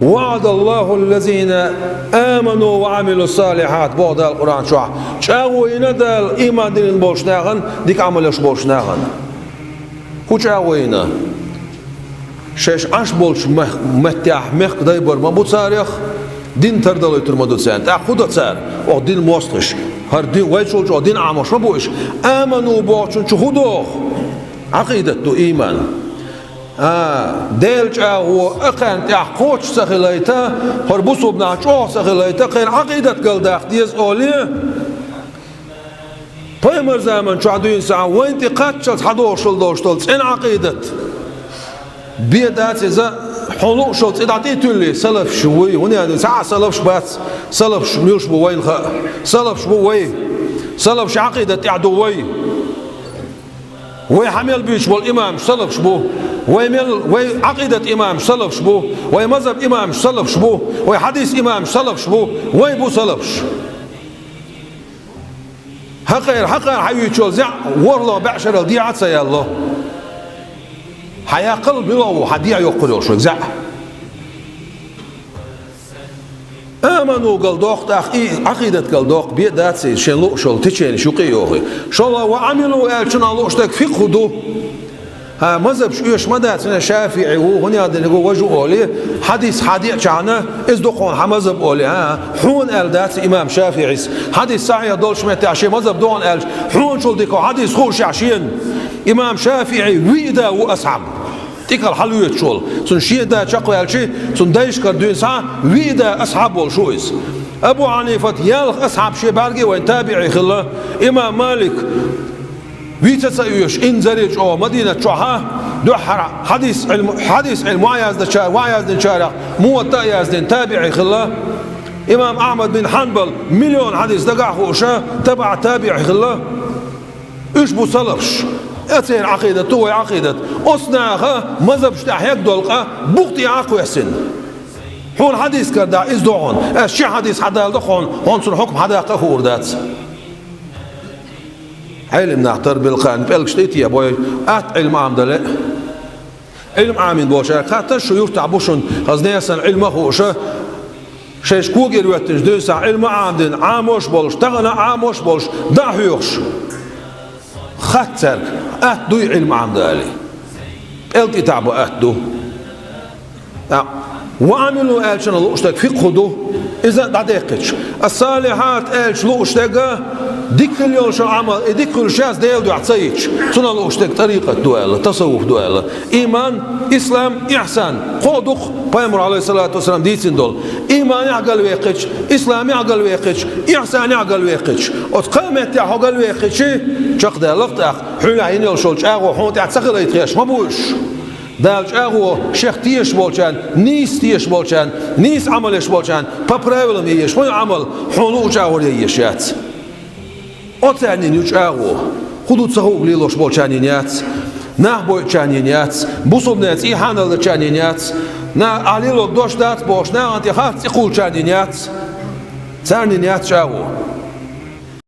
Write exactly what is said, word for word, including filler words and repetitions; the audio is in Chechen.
وعد الله الذين آمنوا وعملوا الصالحات, боху Дала Къуръан чохь. ЧӀагӀо йина Дала иман диллина болчу нахана, дика Ӏамал еш болчу нахана. ХӀун чӀагӀо йина? Шаьш Ӏаш болчу мех-, меттехь мехкан дай бар ма бу царах, дин тардалуьйтур ма ду царна. ТӀаккха хӀун до цара? Оха дин мостагӀаш. ХӀара дин, вайчул чӀогӀа дин Ӏамош ма бу уьш. Аману бохучун чу хӀун догӀу? Ӏакъидат ду, иман. А, Делан чӀагӀо а кхаьрна тӀехь кхочуш ца хилайта, хӀара бусулба нах чӀогӀа ца хилайта, кхеран Ӏакъидат галдаха деза олий. Пайхамар заман чохь дуьйна схьа вайна тӀе кхаччалц хьадогӀуш хила долуш долу цӀена Ӏакъидат. Бен дац иза, хьуна луъушалла цӀе дӀатӀе а туьллий, салафаш вуй, хӀунда аьлла, цхьа а салафаш бац, салафаш муьлш бу вайна хаьа, салафаш бу вай, салафаш Ӏакъидат тӀехь ду вай. Вай хьан мел буьйцуш болу имамаш салафаш бу. Вай мел, вай Ӏакъидат имамаш салафаш бу. Вай мазхаб имамаш салафаш бу. Вай хьадис имамаш салафаш бу. Вай бу салафаш. Хьакхера, хьакхера хьан вуьйцуш йолу зӀе ворхӀалгӀа бӀе шарал дехьа а ца яьлло. Хьан яккхал мила ву, хьан дехьа йоккхур йолуш вай зӀе? Аману гал доккху тӀаккха, и Ӏакъидат гал доккху, бен дац иза, шен луъушалла теченаш юкъа а йохий. ШолгӀа, ва Ӏамилу аьллачунах лууш дерг фикъхӀу ду. ХӀа, мазхабаш оьшуш ма дац, хӀунда шафиӀи ву, хӀунда аьлла дерг ву важа олий, хьадис хьан деъчахьана, иза ду хьуна хьан мазхаб олий, хӀа, хьуна аьлла дац имам ШафиӀис. Хьадис сахьихь долчу меттехь шен мазхаб ду хьуна аьлча, хьуна чул дика хьадис хууш шена. Имам ШафиӀи виъ да ву асхьаб. ТӀекал хьалоьцуш волу. Цунна шен да чекхваьлчи, цунна дайшкара дуьйна схьа виъ да асхьаб волуш ву иза. Абу Хьанифат ялх асхьаб шен бӀаьрге вайн табиӀий хилла. Имам Малик вица ца оьшу, инзаре чӀогӀа Мадинат чохьа, дуьххьара хьадис Ӏилма, хьадис Ӏилма ван яздача-, ван яздинчарах, Муватта а яздина, табиӀий хилла. Имам Ахьмад бин Хьанбал миллион хьадис дагахь хууша, табаӀ табиӀий хилла. Уьш бу салафаш. Церан Ӏакъидат ду вай Ӏакъидат. Оцу наха мазхабаш тӀехь хьегна долу къа букъ тӀехь а кхоьссина. Хьуна хьадис карадахь, иза ду хьуна. Ас ши хьадис хьадалла ду хьуна, хьуна цунна хьукм хьадаккха а хуур дац. Ӏелим нах тарбилла кхаьрна пӀелгаш тӀе а тебой, атта Ӏилма Ӏамдан лаьа. Ӏилма Ӏамийна болчаьрга хаттар, шу юртахь бу шуна хаза несан Ӏилма а хууша, шайша когара хӀоьттинчу дуьйна схьа Ӏилма а Ӏамдина, Ӏамош а болуш, тахана а Ӏамош а болуш, дӀа а хьоьхуш. Хатта цаьрга, атта дуй Ӏилма Ӏамдан алий? ПӀелг тӀе тахьа бан атта ду. ТӀаккха, ва Ӏамилу аьллачунах лууш дерг фикъхӀу ду, иза а дӀадеккхича. Ас-салихьат аьллачу лууш дерг дика хила йолуш йолу Ӏамал, и дика хуьлуш яц Делан дуьхьа ца йитча, цунах лууш дерг тӀарикъат ду аьлла, тасаввуф ду аьлла. Иман, ислам, ихьсан. Кхо а ду-кх, пайхамара, Ӏалайхиссалату вассалам, дийцина долу. Иманехь галвеккхича, исламехь галвеккхича, ихьсанехь галвеккхича. Оцу кхаа меттехь хьо галвеккхичи, чекхдаьлла-кх тӀаккха, хьуьнехь йина йолуш йолу чӀагӀо хьуна тӀехь ца хилайта хезаш ма бу уьш. Дала чӀагӀо шех тешаш болчарна, нийса тешаш болчарна, нийса Ӏамал еш болчарна, по правилам еш, хьуна Ӏамал, хьуна луъу чӀагӀор еш яц. Оцарнин ю чӀагӀо. ХӀун ду ца хууг лелош болчарнин яц. Нах бойучарнин яц. Бусулбанан цӀий хьаналдачарнин яц. На, ахь лелорг дош дац бохуш, нахана тӀе харц цӀе кхуллучарнин яц. Царнин яц чӀагӀо.